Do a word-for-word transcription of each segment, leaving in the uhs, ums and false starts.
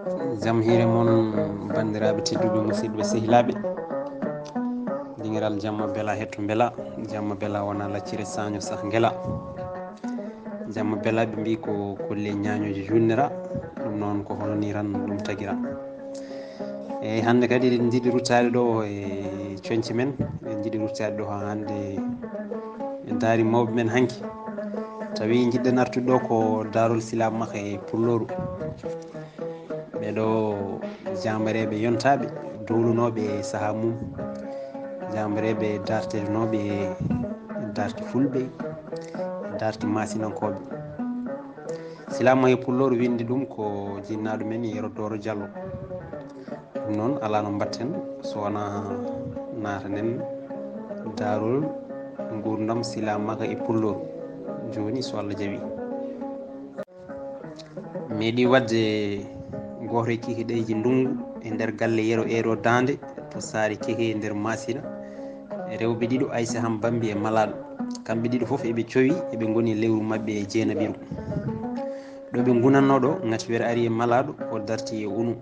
Jam hiire mon, banndiraaɓe tedduɓe, musidɓe sehilaaɓe. Dingiral jamma bela hetto mbela, jamma bela wona laccire saño sah ngela. Jamma bela ɓe mbi ko kolle ñañooji junnira, ɗum noon ko hono ni tan ɗum tagira. Eyyi, hannde kadi eɗen njiɗi ruttaade ɗo e coñce men, eɗen njiɗi ruttaade ɗo haa hannde en ndaari mawɓe men hanki. Tawi njiɗɗen artude ɗo ko Daarol Silaamaka e Pullooru. Ɓeɗo jaambareeɓe yontaaɓe, dowlunooɓe e sahaa mum, jaambareeɓe dartetenooɓe e darte fulɓe, darte maasinankooɓe. Silaamaka e Pullooru winndi ɗum ko jinnaaɗo men Yero Dooro Jallo. Ɗum noon, alaa no mbaɗten so wonaa naatanen daarol nguurndam Silaamaka e Pullooru. Jooni, so Allah jaɓi. Meeɗi waɗde gooto e kikiɗeeji ndunngu e nder galle Yero Eero Daande to saare Keke e nder Maasina. Rewɓe ɗiɗo, Aysa Ham Bambi e Malaaɗo. Kamɓe ɗiɗo fof eɓe cowi, eɓe ngoni e lewru maɓɓe e jeenaɓiru. Ɗo ɓe ngunatnoo ɗo, Ŋati Weer ari e Malaaɗo, o darti e unu.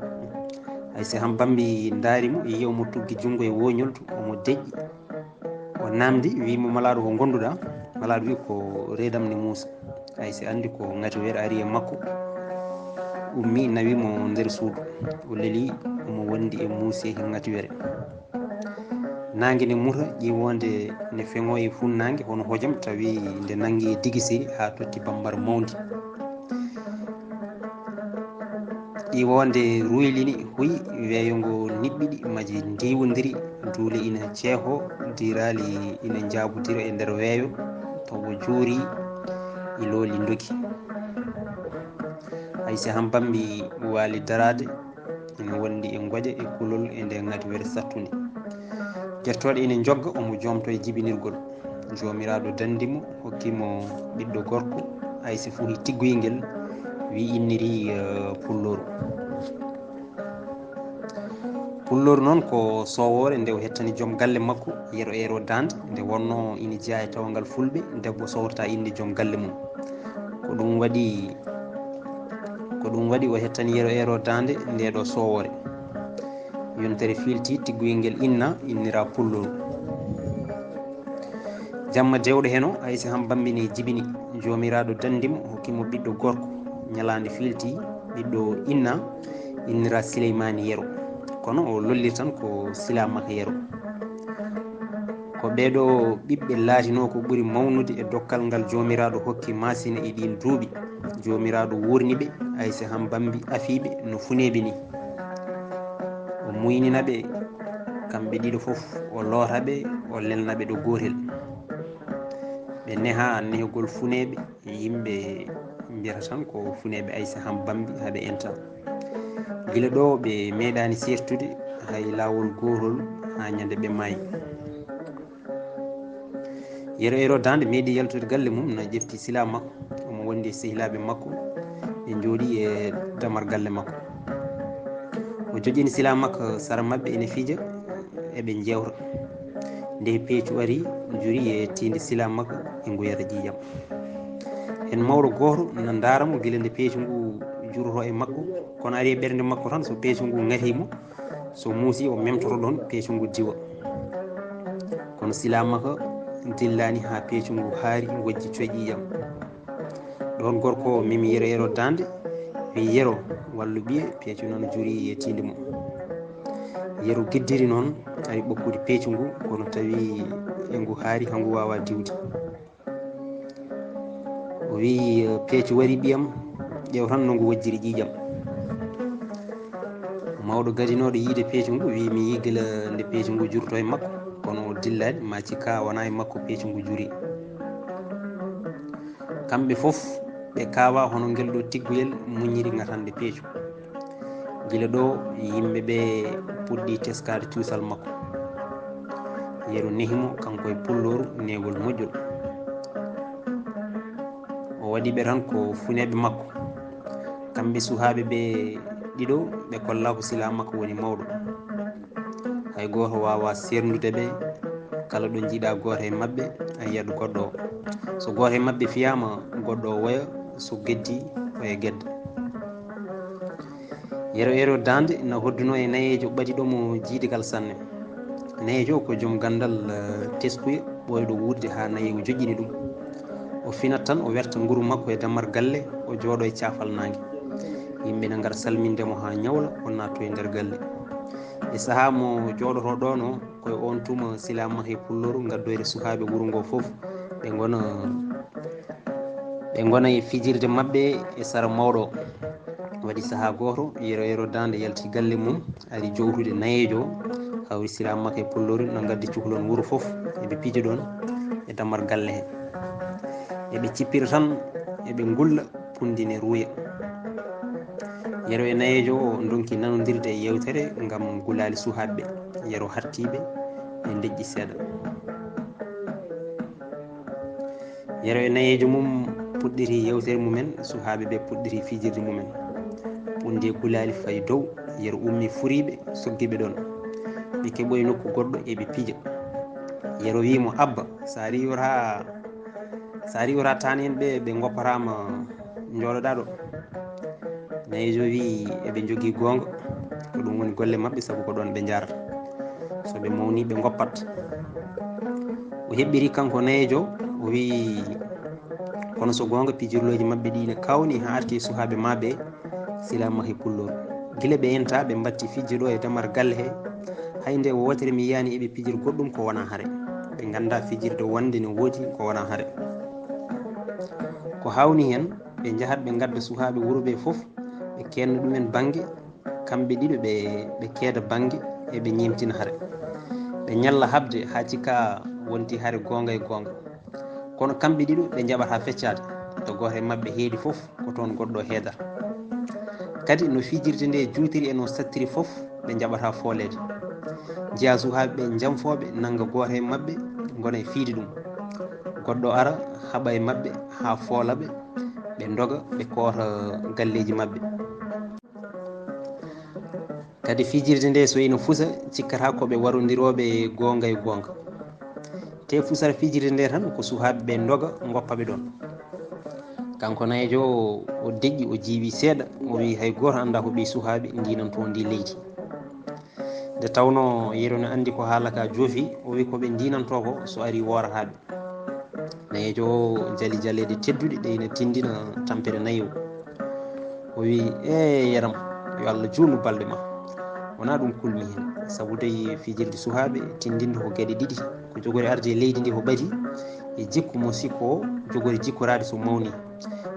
Aysa Ham Bambi ndaari mo, yiyi omo tuggi junngo e woñoldu, omo deƴƴi. O naamndi, wiyi mo, "Malaaɗo, ko ngonduɗaa?" Malaaɗo wiyi, "Ko reedam ne muusa." Aysa anndi ko Ŋati Weer ari e makko, ummi, nawi mo nder suudu. O leli, omo wondi e muuseeki Ŋati Weer. Naange ne muta, ƴiwonde ne feŋo e funnaange hono hojom, tawi nde nanngi e digisiri haa totti bambara mawndi. Ƴiwonde ruylini, huy, weeyo ngo niɓɓiɗi, maji ndiwondiri, duule ina ceeho, diiraali ina njaabodira e nder weeyo, tawo juuri, ilooli ndoki. Aysa Ham Bambi waali daraade, ina wondi e ngoƴa e kulol e nde Ŋati Weer sattunde. Gertooɗe ina njogga, omo joomto e jibinirgol. Joomiraaɗo danndi mo, hokki mo ɓiɗɗo gorko, Aysa fuhi tiggoyngel, wi inniri, eh, Pullooru. Pullooru noon ko soowoore nde o hettani joom galle makko, Yero Eero Daande, nde wonnoo ina jeyaa e tawngal fulɓe, debbo sowrata innde joom galle mum. Ko ɗum waɗi, ko ɗum waɗi o hettani Yero Eero Daande ndee ɗoo soowoore. Yontere fiilti, tiggoyngel inna, innira Pullooru. Jamma dewɗo heno, Aysa Ham Bambi ne jibini. Joomiraaɗo danndi mo, hokki mo ɓiɗɗo gorko. Ñalaande fiilti, ɓiɗɗo inna, innira Sileymaani Yero. Kono o lollir tan ko Silaamaka Yero. Ko ɓeeɗo ɓiɓɓe laatinoo ko ɓuri mawnude e dokkal ngal Joomiraaɗo hokki Maasina e ɗiin duuɓi. Joomiraaɗo wuurni ɓe, Aysa Ham Bambi afii ɓe no funeeɓe ni. O muynina ɓe, kamɓe ɗiɗo fof, o loota ɓe, o lelna ɓe ɗo gootel. Ɓe neha nehgol funeeɓe, yimɓe mbiyata tan ko funeeɓe Aysa Ham Bambi haa ɓe enta. Gila ɗo ɓe meeɗaani seertude hay laawol gootol haa ñande ɓe maayi. Yero Eero Daande meeɗi yaltude galle mum, na ƴefti Silaamaka, omo wondi e sehilaaɓe makko, ɓe njooɗi e damar galle makko. O joƴƴini Silaamaka sara maɓɓe ene fija, eɓe njeewta. Nde peecu ari, juri e tiinde Silaamaka e ngu yara ƴiiƴam. Heen mawɗo gooto na ndaara mo gila nde peecu ngu juroto e makko, kono ari e ɓernde makko tan, so peecu ngu ŋatii mo, so muusi, o memtoto ɗoon, peecu ngu diwa. Kono Silaamaka dillaani haa peecu ngu haari, wojji coy ƴiiƴam. Ɗoon gorko o memi Yero Yero Daande, wi, "Yero, wallu ɓiye," peecu noon juri e tiinde mum. Yero giddiri noon, ari ɓokkude peecu ngu, kono tawi e ngu haari, haa ngu waawa diwde. O wi, "Peecu wari ɓiyam, ƴeew tan no ngu wojjiri ƴiiƴam." Mawɗo gadinooɗo yiide peecu ngu wi, "Mi yii gila nde peecu ngu jurto e makko, kono o dillaani, ma cikka wona e makko peecu ngu juri." Kamɓe fof ɓe kaawa hono ngel ɗo tiggoyel muññiri ŋatande peecu. Gila ɗo yimɓe ɓe puɗɗi teskaade cuusal makko. Yero nehi mo, kanko e Pullooru, nehgol moƴƴol. O waɗi ɓe tan ko funeeɓe makko. Kamɓe suhaaɓe ɓe ɗiɗo, ɓe kolla ko Silaamaka woni mawɗo. Hay gooto waawaa seerndude ɓe, kala ɗo njiiɗaa gooto e maɓɓe, a yiyat goɗɗo o. So gooto e maɓɓe fiyaama, goɗɗo o woya, so geddi, o e gedda. Ero ero daande na hodduno e nayeejo ɓadiɗo mo jiidigal sanne. Nayeejo ko joom ganndal, eh, teskuye, ɓooyɗo wuurde haa nayeewu joƴƴini ɗum. O finat tan, o werta nguru makko e dammal galle, o jooɗo e caafal naange. Yimɓe na ngara salminde mo haa ñawla, o naatto e nder galle. E sahaa mo jooɗotoo ɗoon o, ko e oon tuma silaama e pulloru ngaddoyre suhaaɓe wuro ngoo fof, ɓe ngona, ɓe ngona e fijirde maɓɓe e sara mawɗo o. Waɗi sahaa gooto, Yero Yero Daande yalti galle mum, ari jowtude nayeejo o, hawri silaama e pulloru na ngaddi cukalon wuro fof, eɓe pija ɗoon e dammal galle he. Eɓe cippira tan, eɓe ngulla, punndi ne ruuya. Yero e nayeejo o ndonki nanondirde e yeewtere ngam gulaali suhaaɓe. Yero hartiiɓe e ndeƴƴi seeɗa. Yero e nayeejo mum puɗɗiri yeewtere mumen, suhaaɓe ɓe puɗɗiri fijirde mumen. Punndi e gulaali fayi dow, Yero ummi furiiɓe, soggi ɓe ɗoon. Ɓe keɓoyi nokku goɗɗo eɓe pija. Yero wii mo, "Abba, so a riiwata, so a riiwata tan en ɓe, ɓe ngoppataama njooɗoɗaa ɗo." Nayeejo wii, "Eɓe njogii goonga, ko ɗum woni golle maɓɓe, sabu ko ɗoon ɓe njaarata. So ɓe mawnii, ɓe ngoppat." O heɓɓiri kanko nayeejo, o wii, "Kono so goonga, pijirlooji maɓɓe ɗi ne kawni haa arti e suhaaɓe maa ɓe, silaama e pulloru. Gila ɓe enta, ɓe mbatti fijji ɗo e dammal galle he, hay nde wootere mi yiyaani eɓe pijir goɗɗum ko wonaa hare. Ɓe nganndaa fijirde wonde ne woodi ko wonaa hare. Ko hawni heen, ɓe njahat ɓe ngadda suhaaɓe wuro ɓe fof, ɓe keenna ɗumen bannge, kamɓe ɗiɗo ɓe, ɓe keeda bannge, eɓe ñeemtina hare. Ɓe ñalla haɓde haa cikka wonti hare goonga e goonga. Kono kamɓe ɗiɗo ɓe njaɓata feccaade, to gooto e maɓɓe heedi fof, ko toon goɗɗo heedata. Kadi no fijirde nde juutiri e no sattiri fof, ɓe njaɓata fooleede. Njiya suhaaɓe ɓe njamfooɓe nannga gooto e maɓɓe, ngona e fiyde ɗum. Goɗɗo ara, haɓa e maɓɓe haa foola ɓe, ɓe ndoga, ɓe koota galleeji maɓɓe." Kadi fijirde nde so ina fusa, cikkata ko ɓe warondirooɓe goonga e goonga. Te fusata fijirde nde tan ko suhaaɓe ɓe ndoga, ngoppa ɓe ɗoon. Kanko nayeejo o, o deƴƴi, o jiiɓi seeɗa, o wii, "Hay gooto anndaa ko ɓii suhaaɓe ndinantoo ndi leydi." Nde tawnoo Yero ne anndi ko haala ka joofi, o wii, "Ko ɓe ndinantoo ko so ari woorata ɓe." Nayeejo o jali jaleeɗe tedduɗe, ɗe ina tinndina tampere nayi o. O wii, "Ee, Yaram, yo Allah juutnu balɗe ma. Wonaa ɗum kulmi heen, sabu dey fijirde suhaaɓe, tinndinde ko geɗe ɗiɗi, ko jogori arde e leydi ndi ko ɓadi, e jikku mo sikko o jogori jikkoraade so mawni.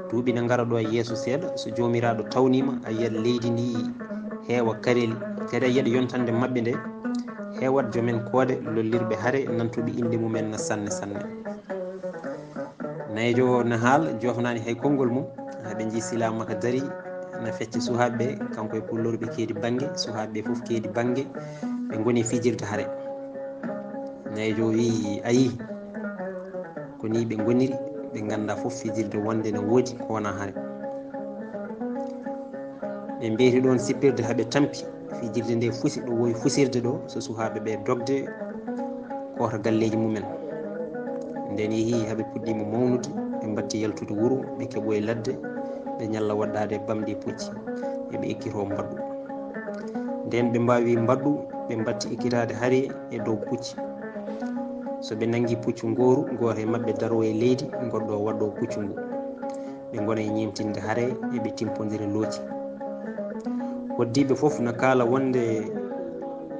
Duuɓi na ngara ɗo e yeeso seeɗa, so Joomiraaɗo tawniima, a yiyat leydi ndi heewa kareeli, kadi a yiyat yontande maɓɓe nde heewat joomen koode, lollirɓe hare, nantuɓe inɗe mumen na sanne sanne." Nayeejo o na haala, joofnaani hay konngol mum, haa ɓe njii silaama ka darii, na fecca suhaaɓe ɓe, kanko e pulloru ɓe keedi bannge, suhaaɓe ɓe fof keedi bannge, ɓe ngoni fijirde hare. Nayeejo o wii, "Ayi, ko nii ɓe ngoniri, ɓe nganndaa fof fijirde wonde no woodi ko wonaa hare." Ɓe mbeyti ɗoon sippirde haa ɓe tampi, fijirde nde fusi ɗo wowi fusirde ɗo, so suhaaɓe ɓe dogde koota galleeji mumen. Nden yehi haa ɓe puɗɗiima mawnude, ɓe mbatti yaltude wuro, ɓe keɓoyi ladde, ɓe ñalla waɗɗaade bamɗi pucci, eɓe ekkitoo mbaɗɗu. Nden ɓe mbaawi mbaɗɗu, ɓe mbatti ekkitaade hari e dow pucci. So ɓe nanngi puccu ngooru, gooto e maɓɓe daroo e leydi, goɗɗo o waɗɗoo puccu ngu. Ɓe ngona e ñeemtinde hare, eɓe timpondira looci. Hoɗdiiɓe fof na kaala wonde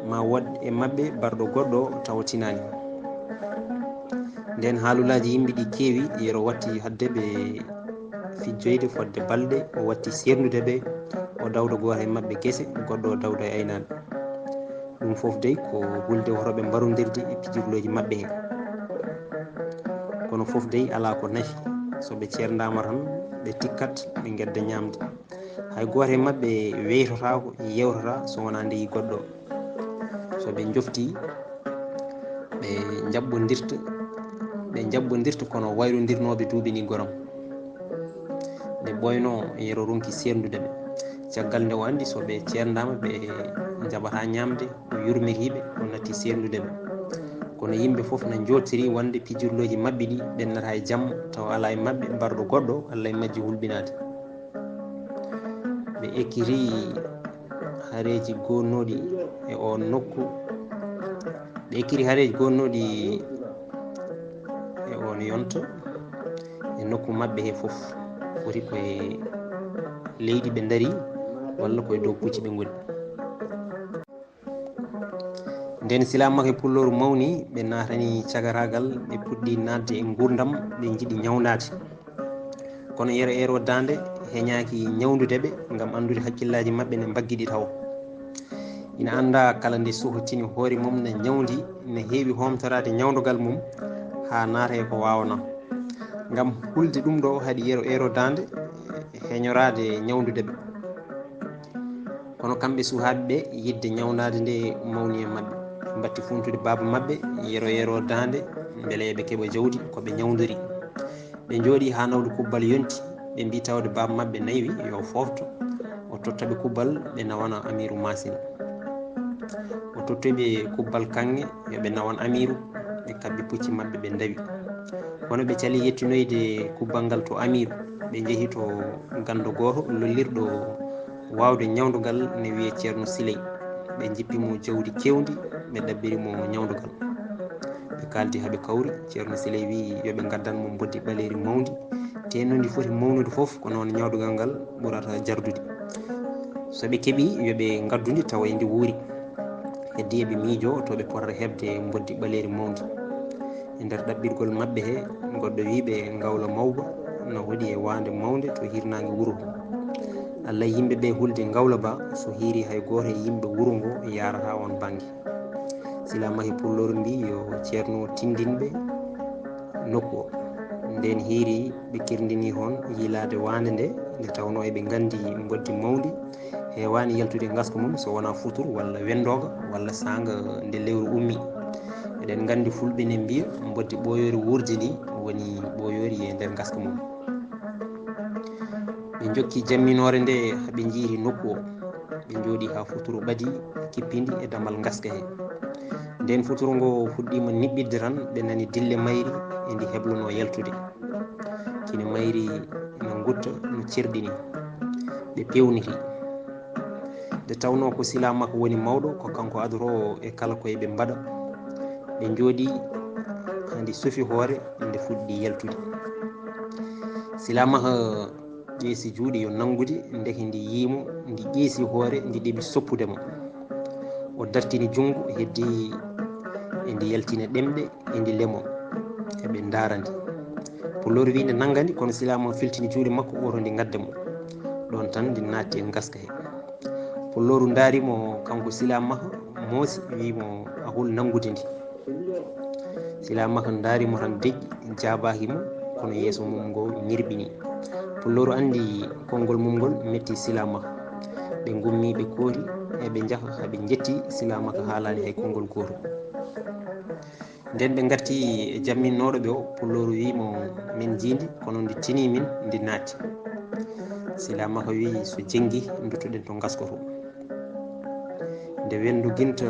ma wood e maɓɓe barɗo goɗɗo tawa tinaani. Nden haalulaaji yimɓe ɗi keewi, Yero watti hadde ɓe fijjoyde fodde balɗe, o watti seerndude ɓe, o dawda gooto e maɓɓe gese, goɗɗo o dawda e aynaaɓe. Ɗum fof dey ko hulde hoto ɓe mbarondirde e pijirlooji maɓɓe he. Kono fof dey alaa ko nafi, so ɓe ceerndaama tan, ɓe tikkat, ɓe ngedda ñaamde. Hay gooto e maɓɓe weytotaako, yewtata so wonaa nde yi goɗɗo. So ɓe njoftii, ɓe njaɓɓondirta, ɓe njaɓɓondirta kono wayrondirnooɓe duuɓi ni goram. Nde ɓooynoo, Yero ronki seerndude ɓe. Caggal nde o anndi so ɓe ceerndaama, ɓe njaɓataa ñaamde, o yurmiriiɓe, o natti seerndude ɓe. Kono yimɓe fof na njooɗtiri wonde pijirlooji maɓɓe ɗi ɓennataa e jamma, tawa alaa e maɓɓe mbarɗo goɗɗo, Alla e majji hulɓinaade. Ɓe ekkiti hareeji gonnooɗi e oon nokku. Ɓe ekkiri hareeji gonnooɗi e oon yonto e nokku maɓɓe he fof, foti koye leydi ɓe ndari walla koye dow pucci ɓe ngoni. Nden Silaamaka e Pulloru mawni, ɓe naatani cagaraagal, ɓe puɗɗi naatde e nguurndam, ɓe njiɗi ñawndaade. Kono Yero Eero Daande heñaaki ñawndude ɓe ngam anndude hakkillaaji maɓɓe ne mbaggiɗi tawo. Ina anndaa kala nde sohotini hoore mum ne ñawndi, ne heewi hoomtoraade ñawndogal mum haa naata e ko waawanoo. Ngam hulde ɗum ɗo haɗi Yero Eero Daande heñoraade ñawndude ɓe. Kono kamɓe suhaaɓe ɓe, yidde ñawndaade nde mawni e maɓɓe. Ɓe mbatti funtude baaba maɓɓe, Yero Eero Daande, mbele eɓe keɓa jawdi ko ɓe ñawndori. Ɓe njooɗi haa nawde kubbal yonti, ɓe mbi tawde baaba maɓɓe naywi yo foofto, o totta ɓe kubbal, ɓe nawana Amiiru Maasina. O totti ɓe kubbal kaŋŋe, yo ɓe nawan Amiiru, ɓe kabbi pucci maɓɓe, ɓe ndawi. Kono ɓe cali yettinoyde kubbal ngal to Amiiru, ɓe njehi to ganndo gooto lollirɗo waawde ñawndogal ne wiyee Ceerno Siley. Ɓe njippi mo jawdi keewndi, ɓe ɗabbiri mo ñawndogal. Ɓe kaaldi haa ɓe kawri, Ceerno Siley wiyi yo ɓe ngaddan mo mboddi ɓaleeri mawndi, te no ndi foti mawnude fof, ko noon ñawndogal ngal ɓurata jardude. So ɓe keɓii, yo ɓe ngaddu ndi tawa e ndi wuuri. Heddii eɓe miijoo to ɓe potata heɓde mboddi ɓaleeri mawndi. E nder ɗaɓɓirgol maɓɓe he, goɗɗo wii ɓe ngawla mawba no hoɗi e waande mawnde to hirnaange wuro. Alla yimɓe ɓe hulde ngawla ba, so hiiri hay gooto e yimɓe wuro ngo yaarataa oon bannge. Silaamaka e Pulloru mbi yo Ceerno tindin ɓe nokku o. Nden hiiri ɓe kirndini toon yiilaade waande nde, nde tawnoo eɓe nganndi mboddi mawndi heewaani yaltude ngaska mum so wonaa futuru walla wenndooga walla saanga nde lewru ummii. Eɗen nganndi fulɓe ne mbiya mboddi ɓooyoori wuurdi ndi woni ɓooyoori e nder ngaska mum. Ɓe njokki jamminoore nde haa ɓe njiiri nokku o. Ɓe njooɗi haa futuru ɓadii, kippindi e damal ngaska he. Nden futuru ngo fuɗɗiima niɓɓiɗde tan, ɓe nani dille mayri e ndi heblonoo yaltude. Kine mayri ina ngutta no cerɗi ni. Ɓe peewniti. Nde tawnoo ko Silaamaka woni mawɗo, ko kanko adoroowo e kala ko eɓe mbaɗa. Ɓe njooɗi haa ndi sufi hoore, nde fuɗɗi yaltude. Silaamaka ƴeesi juuɗe yo nanngude, ndeke ndi yii mo, ndi ƴeesi hoore, ndi ɗeɓi soppude mo. O dartini junngo, heddii e ndi yaltina ɗemɗe, e ndi lemo, eɓe ndaara ndi. Pulloru wii nde nannga ndi, kono Silaamaka filtini juuɗe makko, oto ndi ngadda mo. Ɗoon tan ndi naatti e ngaska he. Pulloru ndaari mo, kanko Silaamaka, moosi, wii mo, a hul nanngude ndi. Silaamaka ndaari mo tan deƴƴi, jaabaaki mo, kono yeeso mum ngo ñirɓini. Pulloru anndi konngol mum ngol metti Silaamaka. Ɓe ngummi, ɓe koori, eɓe njaha, haa ɓe njetti, Silaamaka haalaani hay konngol gooto. Nden ɓe ngarti e jamminnooɗo ɓe o, Pulloru wii mo, min njii ndi, kono ndi tinii min, ndi naatti. Silaamaka wii, so jenngi, nduttoɗen to ngaska to. Nde wenndu ginta,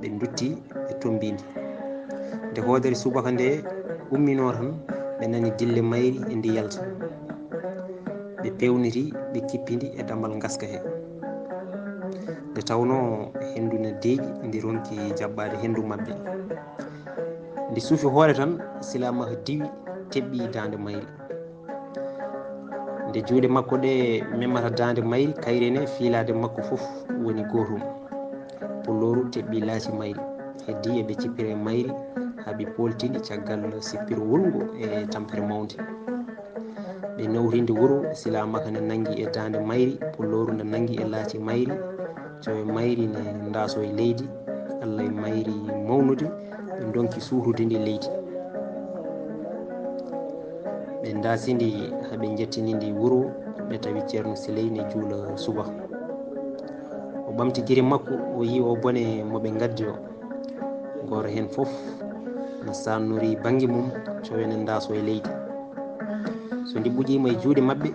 ɓe ndutti, ɓe tombi ndi. Nde hoodere subaka nde umminoo tan, ɓe nani dille mayri e ndi yalta. Ɓe peewniti, ɓe kippi ndi e damal ngaska he. Nde tawnoo henndu ne deeƴi, ndi ronki jaɓɓaade henndu maɓɓe. Ndi suufi hoore tan, Silaamaka diwi, teɓɓi daande mayri. Nde juuɗe makko ɗe memata daande mayri, kayre ne fiilaade makko fof woni gootum. Pulloru teɓɓi laaci mayri. Heddii eɓe cippira e mayri, haa ɓe pooltini caggal sippiro wurngo e tampere mawnde. Ɓe nawrindi wuro, Silaamaka ne nanngi e daande mayri, Pulloru ne nanngi e laaci mayri, cowe mayri ne ndaaso e leydi, Alla e mayri mawnude, ɓe ndonki suutude ndi leydi. Ɓe ndaasi ndi haa ɓe njettini ndi wuro, ɓe tawi Ceerno Siley ne juula suba. O ɓamti giri makko, o yii o bone mo ɓe ngaddi o. Gooto heen fof no saannori bannge mum, cowe ne ndaaso e leydi. So ndi ɓuƴiima e juuɗe maɓɓe,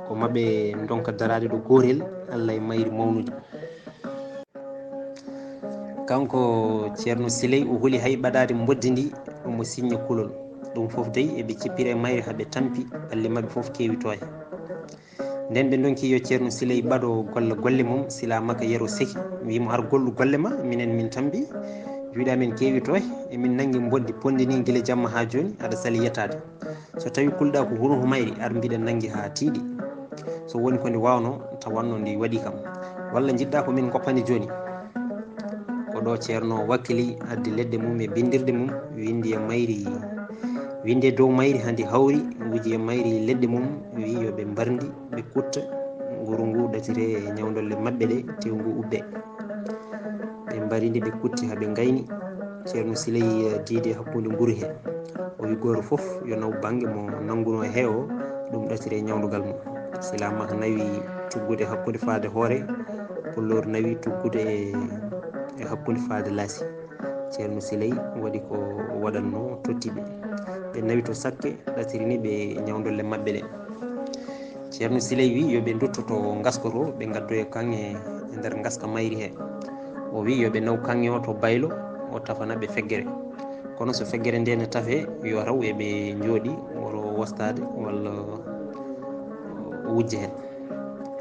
ko maɓɓe ndonka daraade ɗo gootel, Alla e mayri mawnude. Kanko Ceerno Siley, o huli hay ɓadaade mboddi ndi, omo siñña kulol. Ɗum fof dey, eɓe cippira e mayri haa ɓe tampi, ɓalli maɓɓe fof keewi tooye. Nden ɓe ndonki yo Ceerno Siley ɓado golla golle mum, Sila Maka Yero Seki, wi'i mo ar gollu golle ma, minen min tambi, juuɗe amen keewi toy, e min nangi mboddi pondi ni gila jamma haa jooni, aɗa sali yettaade. So tawi kulɗa ko huruhu mayri, ar mbiɗa nangi haa tiiɗi. So woni ko ndi waawno, tawanno ndi waɗi kam. Walla njiɗɗa ko min ngoppani jooni? Ko ɗo Ceerno wakkili, addi leɗɗe mum e bindirɗe mum, windi e mayri, windi e dow mayri haa ndi hawri, wuji e mayri leɗɗe mum, wi'i yo ɓe mbarndi, ɓe kutta nguru ngu ɗatire e ñawndolle maɓɓe ɗe, tew ngu ubbe. Ɓe mbarindi, ɓe kutti haa ɓe ngayni. Ceerno Siley, eh, diidi e hakkunde nguru he. O wi gooto fof yo naw bannge mo nanngunoo he o, ɗum ɗatire e ñawndugal mum. Sila Maka nawi tuggude hakkunde faade hoore, Pulloor nawi tuggude e, e hakkunde faade laasi. Ceerno Siley waɗi ko waɗatnoo, totti ɓe. Ɓe nawi to sakke, ɗatiri ni ɓe ñawndolle maɓɓe ɗe. Ceerno Siley wi yo ɓe ndutto to ngaska to, ɓe ngaddoya kaŋŋe e nder ngaska mayri he. O wi yo ɓe naw kaŋŋe o to baylo, o tafana ɓe feggere. Kono so feggere nde ne tafe, yo raw e ɓe njooɗi, woro wostaade walla wujja heen.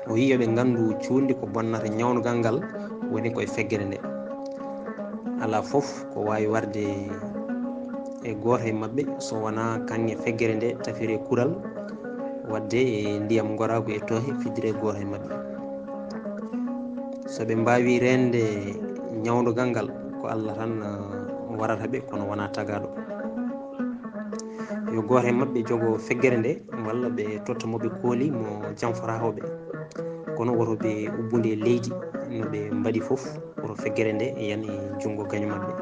O wi yo ɓe nganndu cuuɗi ko bonnata ñawndugal ngal woni koye feggere nde. Alaa fof ko waawi warde e gooto e maɓɓe so wonaa kaŋŋe feggere nde tafire kural, waɗde e ndiyam ngoraagu e toohe fijjire gooto e maɓɓe. So ɓe mbaawi reende ñawndugal ngal, ko Allah tan, uh, warata ɓe, kono wonaa tagaaɗo. Yo gooto e maɓɓe jogo feggere nde, walla ɓe totta mo ɓe kooli mo janfora o ɓe. Kono woto ɓe ubbude e leydi no ɓe mbaɗi fof, woto feggere nde yan e junngo gaño maɓɓe.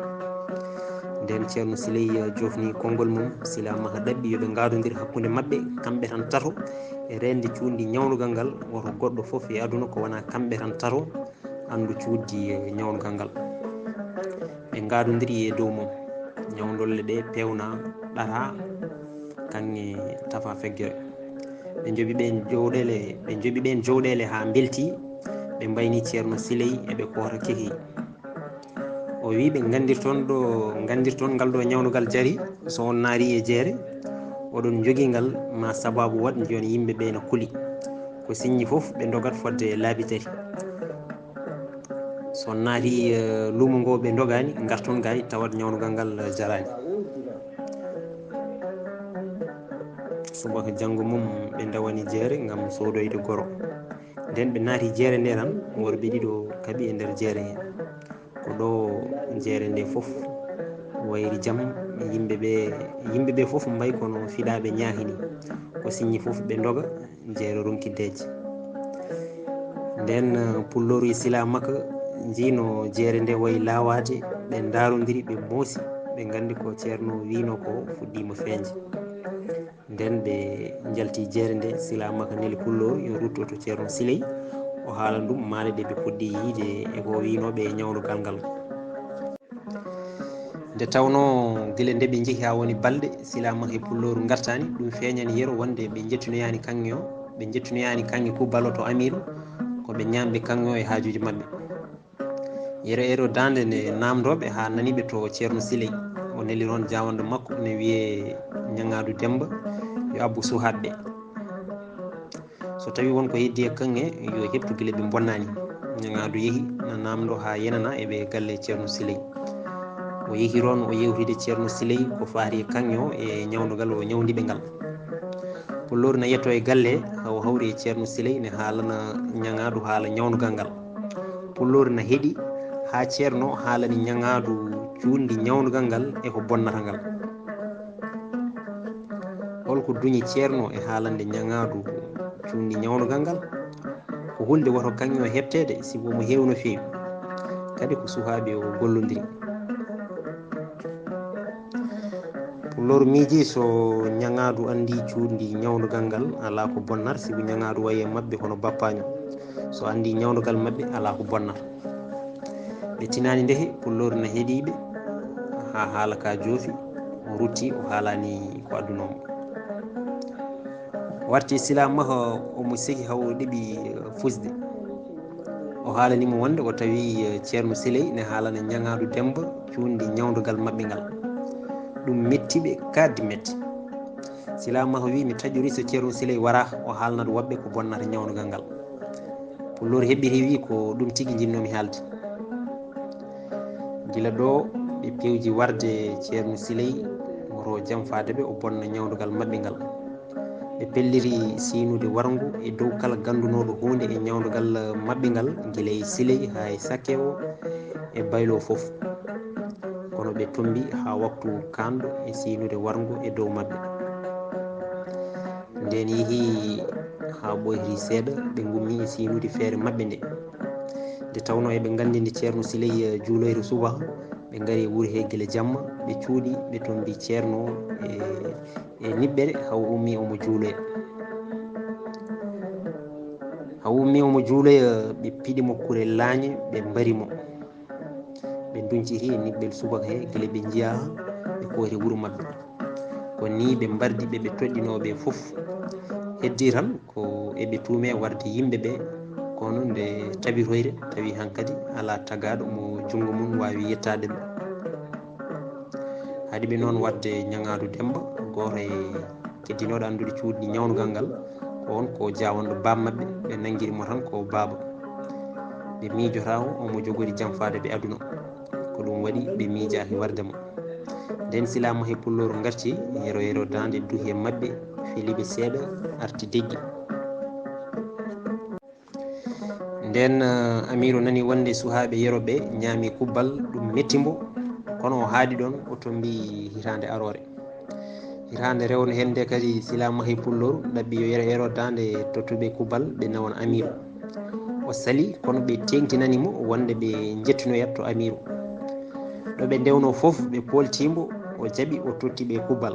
Nden Ceerno Siley, uh, jofni konngol mum, Sila Maka ɗaɓɓi yo ɓe ngaadondir hakkunde maɓɓe, kamɓe tan tato, e reende cuuɗi ñawndugal ngal, woto goɗɗo fof e aduna ko wonaa kamɓe tan tato anndu cuuɗi, eh, ñawndugal ngal. Ɓe ngaadondiri e dow mum, ñawndolle ɗe pewna, ɗata, kaŋŋe tafa feggere. Ɓe njoɓi ɓeen jowɗeele, ɓe njoɓi ɓeen jowɗeele haa mbelti, ɓe mbayni Ceerno Siley e ɓe koota kehi. O wi ɓe nganndirton ɗo, nganndirton ngal ɗo ñawndugal jari, so on naari e jeere, oɗon njogii ngal, ma sababu waɗ jooni yimɓe ɓe na kuli. Ko siññi fof ɓe ndogat fodde laabi tati. So on naati, eh, luumo ngo ɓe ndogaani, ngarton gaay tawat ñawndugal ngal jaraani. Subaka janngo mum ɓe ndawani jeere ngam soodoyde goro. Nden ɓe naati jeere nde tan, worɓe ɗiɗo kaɓi e nder jeere he. Ko ɗo jeere nde fof wayri jam, yimɓe ɓe, yimɓe ɓe fof mbayi kono fiɗaaɓe ñaahi ni. Ko siññi fof ɓe ndoga, jeere ronki deeƴe. Nden, eh, Pulloor e Sila Maka njiino jeere nde wayi laawaade, ɓe ndaarondiri, ɓe moosi, ɓe nganndi ko Ceerno wiino ko fuɗɗiima feeñde. Nden ɓe njalti jeere nde, Sila Maka neli Pulloor yo rutto to Ceerno Siley, o haala ɗum maale ɗe ɓe puɗɗi yiide e ko wiinooɓe e ñawndugal ngal. Nde tawnoo gila nde ɓe njehi haa woni balɗe, Sila Maka e Pulloor ngartaani, ɗum feeñani Yero wonde ɓe njettinoyaani kaŋŋe o, ɓe njettinoyaani kaŋŋe Kubbalo to Amiiru, ko ɓe ñaamɓe kaŋŋe o e haajuuji maɓɓe. Yero Yero daande nde naamndooɓe haa nani ɓe to Ceerno Siley. O neli roon jaawanɗo makko ne wiyee Ñaŋaadu Demmba, yo abbu suhaaɓe ɓe. So tawi won ko heddi e kaŋŋe, yo heɓtu gila ɓe mbonnaani. Ñaŋaadu yehi na naamndo haa yenana e ɓe galle Ceerno Siley. O yehi roon o yewtide Ceerno Siley ko faati e kaŋŋe o e ñawndugal o ñawndi ɓe ngal. Pulloor na yetto e galle, o hawri e Ceerno Siley ne haalana Ñaŋaadu haala ñawndugal ngal. Pulloor na heɗi haa Ceerno haalani Ñaŋaadu cuuɗi ñawndugal ngal e ko bonnata ngal. Holko duñi Ceerno e haalande Ñaŋaadu cuuɗi ñawndugal ngal? Ko hulde woto kaŋŋe o heɓteede, sibu omo heewi no feewi. Kadi ko suhaaɓe o gollondiri. Pulloor miiji so Ñaŋaadu anndi cuuɗi ñawndugal ngal, alaa ko bonnata, sibu Ñaŋaadu wayi e maɓɓe hono bappaani. So anndi ñawndugal maɓɓe, alaa ko bonnata. Ɓe tinaani ndehe, Pulloor na heɗii ɓe haa haala ka joofi, o rutti, o haalaani ko addunoo mo. O warti Sila Maka, omo seki haa o ɗeɓi, eh, fusde. O haalani mo wonde o tawi, eh, Ceerno Siley ne haalana Ñaŋaadu Demmba cuuɗi ñawndugal maɓɓe ngal. Ɗum metti ɓe, kadi metti. Sila Maho wi mi taƴori so Ceerno Siley wara o haalnat woɓɓe ko bonnata ñawndugal ngal. Pulloor heɓɓiti wi ko ɗum tigi njinnoomi haalde. Gila ɗo ɓe pewji warde Ceerno Siley woto jam faade ɓe o bonna ñawndugal maɓɓe ngal. Ɓe pelliri siinude warngo e dow kala ganndunooɗo huunde e ñawndugal maɓɓe ngal, gila e Siley haa e Sakkewo e Baylo fof. Kono ɓe tommbi haa waktu kaanɗo e siinude warngo e dow maɓɓe. Nden yehi haa ɓooyri seeɗa, ɓe ngummi e siinude feere maɓɓe nde. Nde tawnoo eɓe nganndi nde Ceerno Siley juuloyta subaka, ɓe ngari e wuro he gila jamma, ɓe cuuɗi, ɓe tommbi Ceerno e, e niɓɓere, haa o ummi omo juuloya. Haa o ummi omo juuloya, ɓe piɗi mo kure laañe, ɓe mbari mo. Ɓe ndunciti e niɓɓel subaka he, gila ɓe njiyaa ɓe koyri wuro maɓɓe. Ko nii ɓe mbardi ɓe, ɓe toɗɗinooɓe fof. Heddii tan ko eɓe tuume warde yimɓe ɓe, kono nde tabitoyre tawi hankadi alaa tagaaɗo mo junngo mum waawi yettaade ɓe. Haɗi ɓe noon warde Ñaŋaadu Demmba, gooto e keddinooɗo anndude cuuɗi ñawndugal ngal, ko on ko jaawanɗo baaba maɓɓe, ɓe nanngiri mo tan ko baaba. Ɓe miijotaako omo jogori jam faade ɓe aduna. Ko ɗum waɗi ɓe miijaaki warde mo. Nden Sila Mahe Pulloor ngarti, Yero Yero Daande duhi e maɓɓe, feli ɓe seeɗa, arti deggi. Nden, eh, Amiiru nani wonde suhaaɓe Yero ɓe ñaami kubbal, ɗum metti mbo, kono o haaɗi ɗoon, o tommbi hitaande aroore. Hitaande rewde heen nde kadi Sila Mahe Pulloor ɗaɓɓi yo Yero Yero Daande tottuɓe kubbal, ɓe nawan Amiiru. O sali, kono ɓe teeŋtinani mo wonde ɓe njettunoyat to Amiiru. Ɗo ɓe ndewnoo fof, ɓe pooltii mbo, o jaɓi, o totti ɓe kubbal.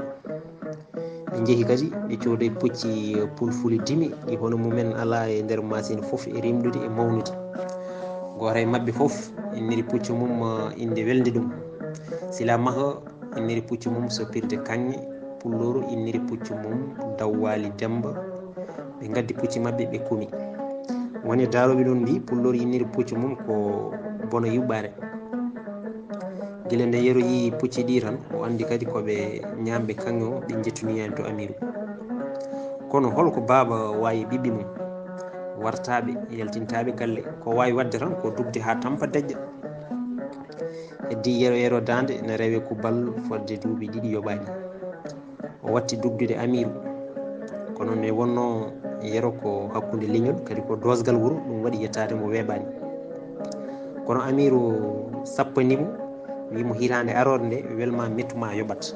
Ɓe njehi kadi, ɓe coodi pucci pulfuli dimi, ɗi hono mumen alaa e nder masin fof e rimɗude e mawnude. Gooto e maɓɓe fof inniri puccu mum, eh, innde welnde ɗum. Sila Maha inniri puccu mum Soppirde Kaŋŋe, Pulloor inniri puccu mum Dawwaali Demmba. Ɓe ngaddi pucci maɓɓe, ɓe kumi. Woni daarooɓe ɗum mbi, Pulloor inniri puccu mum ko Bono Yuɓɓaare. Gila nde Yero yii pucci ɗi tan, o anndi kadi ko ɓe ñaamɓe kaŋŋe o, ɓe njettuniyani to Amiiru. Kono hol ko baaba waawi ɓiɓɓe mum? Wartaaɓe, yaltintaaɓe galle, ko waawi waɗde tan ko dugde haa tampa deƴƴa. Heddii Yero Yero Daande ne rewe kubbal fodde duuɓi ɗiɗi yoɓaani. O watti dugdude Amiiru. Kono nde wonnoo Yero ko hakkunde leñol, kadi ko doosgal wuro, ɗum waɗi yettaade mo weeɓaani. Kono Amiiru sappani mo, wii mo hitaande aroore nde, welma mettu ma yoɓat.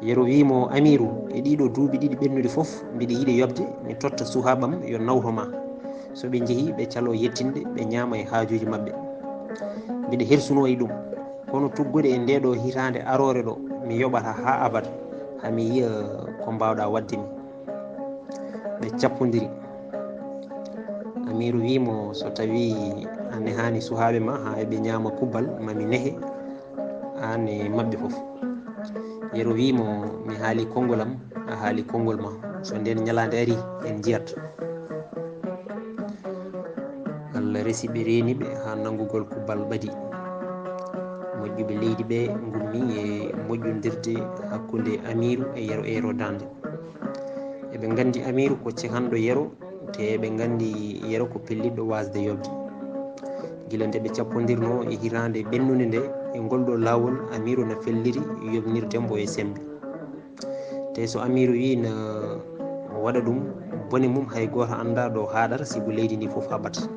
Yero wii mo, Amiiru, e ɗiɗo duuɓi ɗiɗi ɓennuɗi fof, mbiɗa yiɗi yoɓde, mi totta suhaaɓam yo nawto ma. So ɓe njehi, ɓe calo yettinde, ɓe ñaama e haajuuji maɓɓe. Mbiɗa hersunoo e ɗum. Kono tuggude e ndeeɗo hitaande aroore ɗo, mi yoɓata haa abada, haa mi yiya ko mbaawɗa waɗde mi. Ɓe cappondiri. Amiiru wii mo, so tawii a nehaani suhaaɓe ma haa eɓe ñaama kubbal, ma mi nehe aan e maɓɓe fof. Yero wii mo, mi haali konngol am, a haali konngol ma. So ndeen ñalaande arii, en njiyat. Allah resi ɓe, reeni ɓe haa nanngugol kubbal ɓadii. Moƴƴuɓe leydi ɓe ngummi e moƴƴondirde hakkunde Amiiru e Yero Yero Daande. Eɓe nganndi Amiiru ko cekanɗo Yero, te eɓe nganndi Yero ko pellitɗo waasde yoɓde. Gila nde ɓe cappondirnoo e hitaande ɓennunde nde, e ngol ɗoo laawol, Amiiru na felliti yoɓnirde mbo e semmbe. Te so Amiiru wii na waɗa ɗum, bone mum hay gooto anndaa ɗo haaɗata, sibu leydi ndi fof haɓat.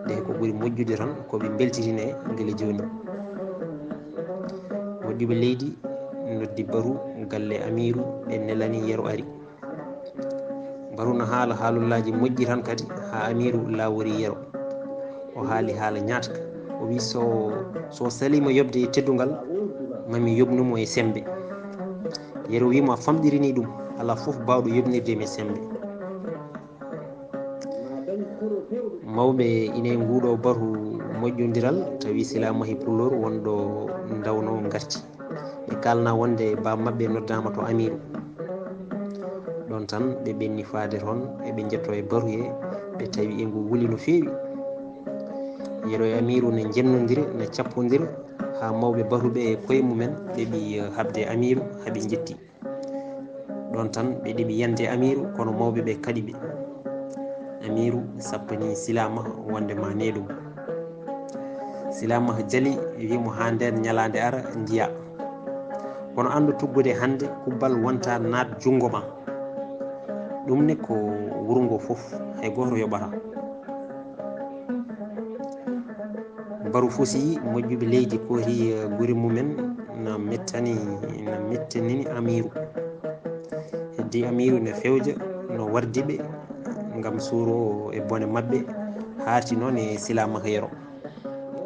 Nde ko ɓuri moƴƴude tan ko ɓe mbeltitinee gila jooni. Moƴƴuɓe leydi noddi Baru galle Amiiru, ɓe nelani Yero ari. Baru na haala haalullaaji moƴƴi tan kadi haa Amiiru laawori Yero. O haali haala ñaatka. O wii, so, so saliima yoɓde e teddungal, ma mi yoɓnu mo e semmbe. Yero wii mo, a famɗirinii ɗum, alaa fof baawɗo yoɓnirde mi semmbe. Mawɓe ine nguuɗo batu moƴƴondiral, tawi Sila Mahi Pulloor wonɗo ndawno ngarti. Ɓe kaalna wonde baaba maɓɓe noddaama to Amiiru. Ɗoon tan ɓe ɓenni faade toon, eɓe njetto e batu he, ɓe tawi e ngu wuli no feewi. Yero e Amiiru ne njennondira, ne cappondira, haa mawɓe batu ɓe e koye mumen ɓe ɓi haɓde Amiiru, haa ɓe njetti. Ɗon tan ɓe ɗiɓi yande Amiiru, kono mawɓe ɓe kaɗi ɓe. Amiiru sappani Silaamaha wonde ma neɗum. Silaamaha jali, wi mo, haa nden ñalaande ara njiya. Kono anndu tuggude hannde kubbal wonta naat junngo ma. Ɗum ne ko wuro ngo fof, hay gooto yoɓata. Baru fusi moƴƴuɓe leydi kooti, eh, guri mumen na mettani, na mettanini Amiiru. Heddi Amiiru ne fewja, no wardi ɓe ngam suuro e bone maɓɓe, haarti noon e Silaamaha Yero.